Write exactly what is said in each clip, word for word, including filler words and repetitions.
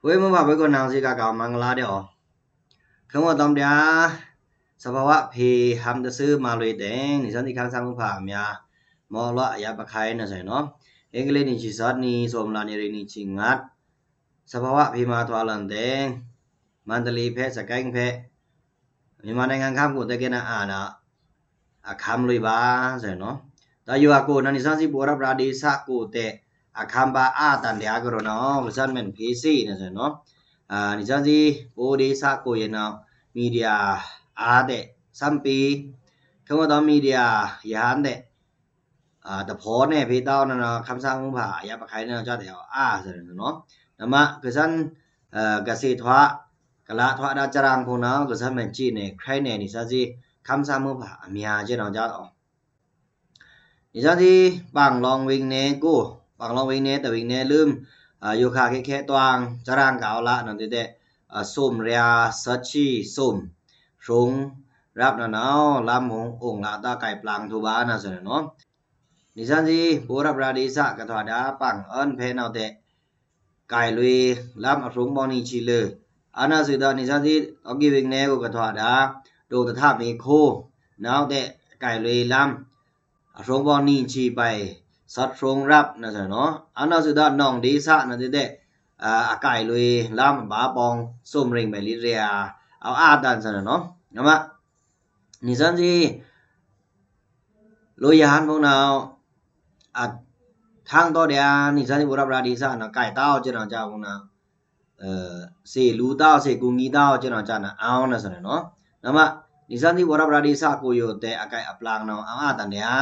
ဗွေမွဲဗွေကိုနင်စီကကောမင်္ဂလာဒဲးအော်။ ခမွန်တမ်ဒျာ သဘာဝဖေႏဟံႏတသွုမလွေတဲင် နံသန်စီခမ်းသားမွဲဗာအမြာ မော်လွားအယပ်ပခိုင်းနဆဲနော်။ အင်္ဂလိပ်နံချီသီုနံ သိုမ်လါနံရံနံချီငါး သဘာဝဖေႏမထွာလန်တဲင် မန္တလေးဖဲစကိုင်းဖဲ မြန်မာနိုင်ငံခမ်းကိုတဲကဲနာအာနာ အခမ်းလွေဗာဆဲနော်။ ဒါယိုအကိုနံသန်စီဗော်ရပ်ရာဒေသကိုတဲအခမ်းဗာအာတန်ဒျာကရောနော် ကစန်မန်ဖေးစီနဆဲနော်။ အာနံသန်စီဗော်ဒေသကိုယနော် မီဒီယာအာတဲ သမ်ပီ ခမွန်တမ်မီဒီယာယဟန်တဲ အာတဖော်နဲဖေးတောင်းနနော် ခမ်းသားမွဲဗာအယပ်ပခိုင်းနနော် ကြားတယ်အော်အာဆဲနော်။ နမကစန် အာကစေထွာ ကလထွာဒါစရန်ဖုန်နော် ကစန်မန်ချီနဲ ခရိုင်နဲနံသန်စီ ခမ်းသားမွဲဗာအမြာကျဲနော်ကြားအော်။ နံသန်စီ ပင်လောင်ဝိင်နဲကို ပင်လောင်ဝိင်နဲတဝိင်နဲလွမ် အာယိုခါခဲခဲတွင် စရန်ကောလနော်တဲတဲ အာသိုမ်ရျာသချီသိုမ် ရုံရပ်နနော် လမ်းမုံအိုင်လတာကိုင်ပလင်ထူဗာနဆဲနော်။ နံသန်စီဗော်ရပ်ရာဒေသကထွာဒါပင်အွန်ဖဲနော်တဲ ကိုင်လွေလမ်းအရုံဗော်နံချီလွေ အာနသုဒါနံသန်စီ အဂီဝိင်နဲကိုကထွာဒါ ဒိုင်တထမီခိနော်တဲ ကိုင်လွေလမ်း အရုံဗော်နံချီပိုင် သတ်ရုံရပ်နဆဲနော်။ အာနသုဒါနောင်ဒေသနော်တဲတဲ အာအကိုင်လွေလမ်းဗာပောင်သိုမ်ရင်းပိုင်လီရျာ အော်အာတန်ဆဲနော်။ နမ နံသန်စီ လိုယဟန်ဖုန်နော် အထန်းတော်ဒျာ နံသန်စီဗော်ရပ်ရာဒေသနော် ကိုင်တောက်ကျဲနော်ကြားဖုန်နော် အာစေလူတောက်စေကူငီတောက်ကျဲနော်ကြားနော် အော်နဆဲနော်။ နမ နံသန်စီဗော်ရပ်ရာဒေသကိုယိုတဲအကိုင်အပလင်နော် အော်အာတန်ဒျာ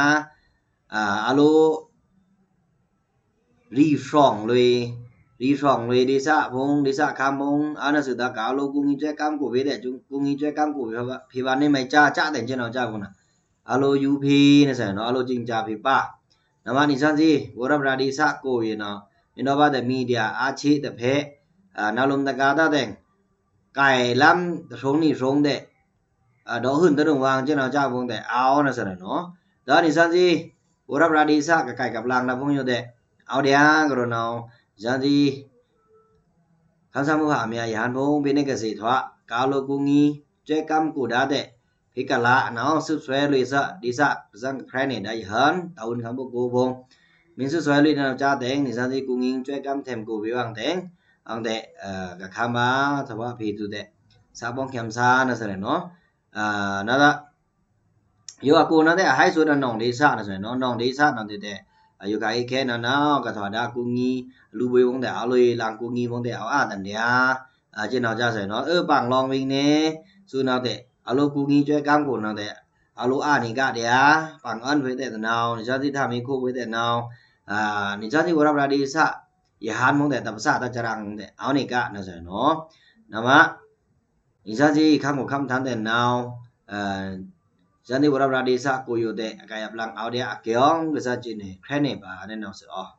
အာအလို ရီဖြောင်လွေ ရီဖြောင်လွေဒေသဖုန် ဒေသခမ်းဖုန် အာနသုဒါကအလိုကူငီဆွဲကမ်းကိုဗေးတဲ ကူငီဆွဲကမ်းကိုဗေး ဖေဗာနေမိုင်ကြားကြားတဲကျဲနော်ကြားဖုန်နော် အလိုယူဖေးနဆဲနော် အလိုကျင်းကြားဖေးပါ နမနံသန်စီဗော်ရပ်ရာဒေသကိုယနော် မင်းတော်ဗာတဲမီဒီယာအာချီတဖဲ အာနလွမ်တကားတတဲ ကိုင်လမ်းတရုံနံရုံတဲ အာဒေါ်ဟွန်တရုံဝိုင်ကျဲနော်ကြားဖုန်တဲ အော်နဆဲနော်။ ဒါနံသန်စီ ဗော်ရပ်ရာဒေသကကိုင်ကပလင်နဖုန်ယိုတဲ အော်ဒျာကရောနော် နံသန်စီ ခမ်းသားမွဲဗာအမြာယဟန်ဖုန် ဖေးနဲကစေထွာ ကအလိုကူငီဆွဲကမ်းကိုဒါတဲ ဖေးကလနော် သွပ်သွဲလွေသဒေသကစန်ကခရိုင်နဲဒါယဟန် တဝုန်ခမ်းဘိုကိုဖုန် မင်းသွပ်သွဲလွေနော်ကြားတဲ နံသန်စီကူငီဆွဲကမ်းထဲမ်ကိုဗေးဝိုင်တဲ အင်တဲ အာကခမ်းဗာသဘာဝဖေႏတူတဲ သပောင်ခဲမ်သားနဆဲနော်။ အာနဒါ ယိုအကိုနော်တဲ အဟိုက်သုဒါနောင်ဒေသနဆဲနော် နောင်ဒေသနော်တဲတဲ အာယိုခါအီခဲနော်နော် ကထွာဒါကူငီ လူဗွေဝိုင်တဲ အလိုယီလင်ကူငီဝိုင်တဲ အော်အာတန်ဒျာ အာကျဲနော်ကြားဆဲနော်။ အပင်လောင်ဝိင်နဲသုနော်တဲ အလိုကူငီဆွဲကမ်းကိုနော်တဲ အလိုအာနံကဒျာ ပင်အွန်ဖေးတဲတနော် နံသန်စီထမီခိဖေးတဲနော် အာနံသန်စီဗော်ရပ်ရာဒေသ ယဟန်ဖုန်တဲ တပစတစရန်ဖုန်တဲ အော်နံကနဆဲနော်။ နမ နံသန်စီခမ်းကိုခမ်းထန်တဲနော် အာနံသန်စီဗော်ရပ်ရာဒေသကိုယိုတဲအကိုင်အပလင်အော်ဒျာအကိုင်ကစန်ကျဲနဲ ခရိုင်နဲဗာနဲနော်သေအော်။